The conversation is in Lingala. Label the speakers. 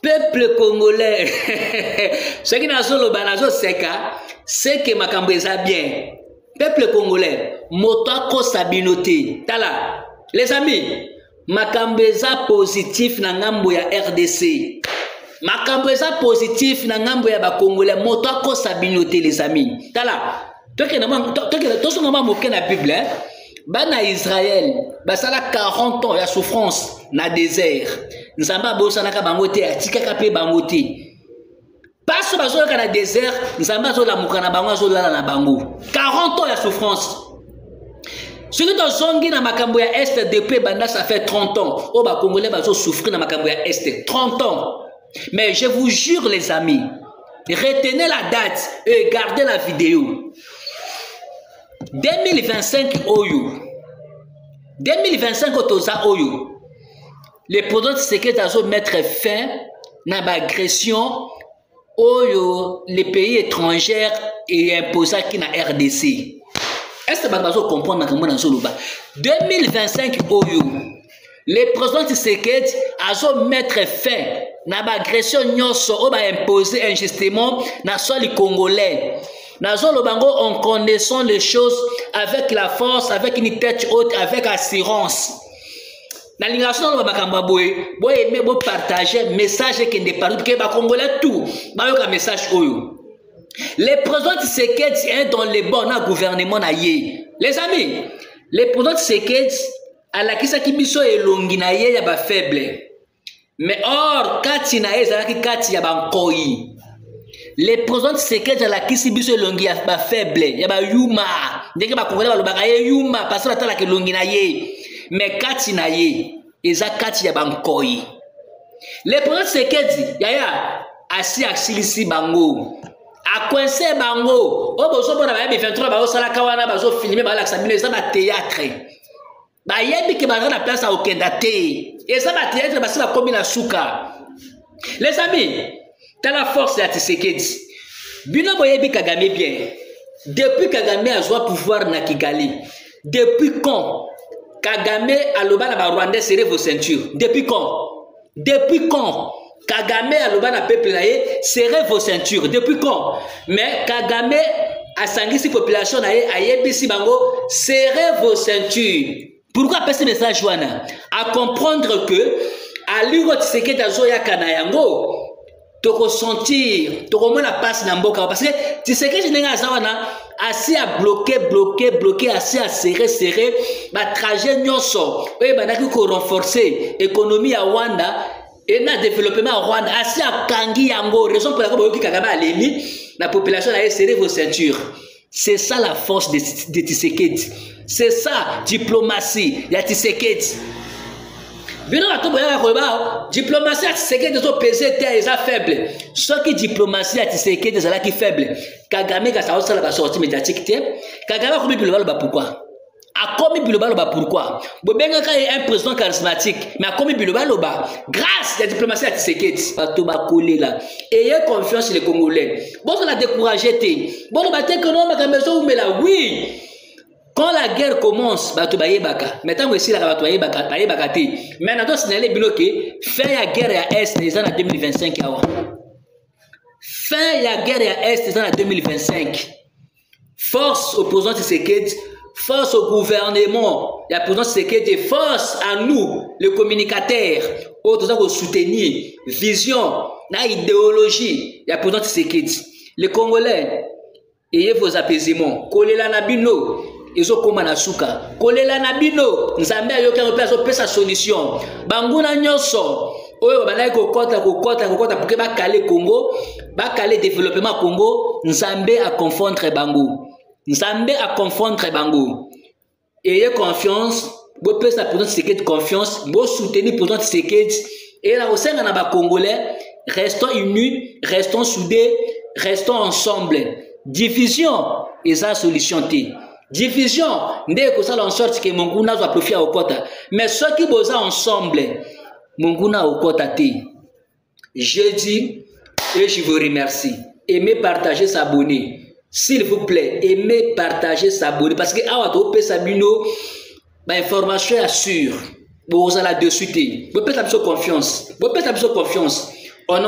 Speaker 1: Peuple congolais, soki nazoloba nazoseka, seke makambo eza bien. Peuple congolais, moto akosa bino te. Tala les amis, makambo eza positif na ngambo ya RDC, makambo eza positif na ngambo ya bacongolais. Moto akosa bino te, les amis. Tala, tozonga mwa moke na Bible, eh? Bana Israel basala 40 ans ya souffrance na désert. Nzambe abosanaka bango te, atikaka mpe bango te. Paso bazoyoka na désert, Nzambe azolamuka na bango, azolala na bango. 40 ans ya souffrance. Soki tozongi na makambo ya Est, depuis banda, ça fait 30 ans oyo bacongolais bazosouffrir na makambo ya Est, 30 ans. Mais je vous jure, les amis, retenez la date et gardez la vidéo. 2025 oyo, 2025 oyo toza oyo, le président Tshisekedi azomettre fin na baagression oyo les pays étrangers eimposaki na RDC. Est ce bato bazocomprendre makambo nazoloba? 2025 oyo, le président Tshisekedi azomettre fin na baagression nyonso oyo baimpose injustement na sol congolais. Nazoloba yango en connaissant les choses, avec la force, avec une tête haute, avec assurance. Nalingaka so naloba makambo ya boye, boyeme, bopartage message ekende partout, ke bacongolais tout bayoka message oyo. Le président Tshisekedi est dans le bon na gouvernement na ye. Les amis, le président Tshisekedi alakisaki biso elongi na ye ya bafaible, mais or kati na ye ezalaki kati ya bankoi. Le président Tshisekedi alakisi biso elongi ya bafaible, ya bayuma, ndenge bakongolais balobaka ye yuma, parce batalaka elongi na ye, mais kati na ye eza kati ya bankoi. Le président Tshisekedi, yaya, asi asilisi bango, akoinse bango. Oyo bozomona bayebi 23 bazosalaka wana, bazofilme, balakisa bino, eza bathéâtre. Bayebi ke baza na place ya kokenda te, eza bathéâtre, basi bakomi na suka. Les amis, tala force ya Tshisekedi. Bino boyebi Kagame bien. Depuis Kagame azwa pouvoir na Kigali, depuis quand Kagame aloba na barwandais « Serrez vos ceintures »? Depuis quand? Depuis quand Kagame aloba na peuple na ye « Serrez vos ceintures »? Depuis quand? Mais Kagame asangisi population na ye, ayebisi bango « Serrez vos ceintures ». Pourquoi apesi message wana? Acomprendre que alingo Tshisekedi azoyaka na yango, tokosentir, tokomona mpasi na mboka, parce que Tshisekedi, ndenge aza wana, asi abloqué, bloqué, bloqué, asi aserré, serré batrajet nyonso oyo ebandaki korenforcer économie ya Rwanda e na développement ya Rwanda. Asi akangi yango, raison pour laquelle boyoki Kagame aleli na population na ye « Serrez vos ceintures ». C'est ça la force de Tshisekedi, c'est ça diplomatie ya Tshisekedi. Bino bato boyaka koloba diplomatie ya Tshisekedi ezopese te, eza faible. Soki diplomatie ya Tshisekedi ezalaki faible, Kagame kasi aosala basortie médiatique te. Kagame akomi biloba loba. Pourquoi akomi biloba loba? Pourquoi bobengaka ye un président charismatique, mais akomi biloba loba? Grâce ya diplomatie ya Tshisekedi. Bato bakolela, ayez confiance, les Congolais. Bozala découragé te, boloba te ke no, makambo ezowumela. Oui, quand la guerre commence, bato bayebaka, mais ntango esilaka, bato bayebaka te. Mais nazosignaler bino ke fin ya guerre ya Est eza na 2025 awa. Fin ya guerre ya Est eza na 2025. Force au président Tshisekedi, force au gouvernement ya président Tshisekedi, force à nous les communicateurs oyo toza kosoutenir vision na idéologie ya président Tshisekedi. Les Congolais, ayez vos apaisements. Kolela na bino ezokóma na suka. Kolela na bino, Nzambe ayoki yango mpe azopesa solution. Banguna nyonso oyo babandaki kokɔta, kokɔta, kokɔta pour que bakale Congo, bakale développement Congo, Nzambe aconfondre bango, Nzambe aconfondre bango. Ayez confiance, bopesa président Tshisekedi confiance, bosoutenir président Tshisekedi. E na kosenga na bacongolais, restons unis, restons soudés, restons ensemble. Division eza solution te. Division nde ekosala en sorte ke monguna azwa profit ya kokɔta. Mais soki boza ensemble, monguna akokɔta te. Je dis et je vous remercie. Aimez, partagez, s'abonner, s'il vous plaît. Aimez, partagez, s'abonner, parce que awa topesa bino bainformation ya sûr, bozala dessus te. Bopesa biso confiance, bopesa biso confiance. Au nom